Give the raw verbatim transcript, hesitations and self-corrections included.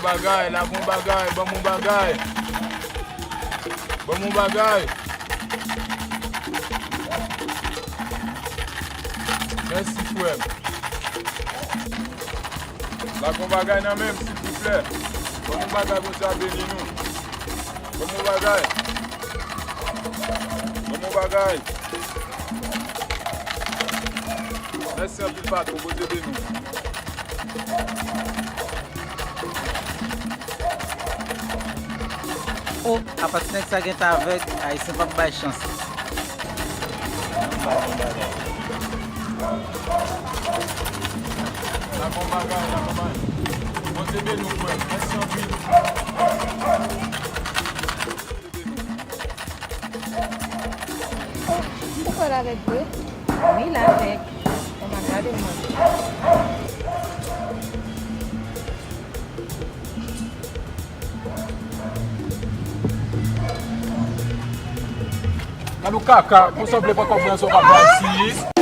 Bagay, la gon bagay, ban m on bagay. Ban m on bagay. Mèsi, frè m. La gon bagay nan men m, silvouplè. Ban m on bagay, Bondye a beni nou. Ban m on bagay. Ban m on bagay. Mèsi anpil, patwon. Bondye beni w. O, apa ti nèg sa gentan avèg, Ayisyen p ap bay chans. La gon bagay, la gon bagay. Bondye beni w, frè. Mèsi anpil. Ou kwè l avèg vre? Wi, l avèg. Kòman, gade mwen. Gade w kaka, pou sanble pa kòb nan zò pa pral si.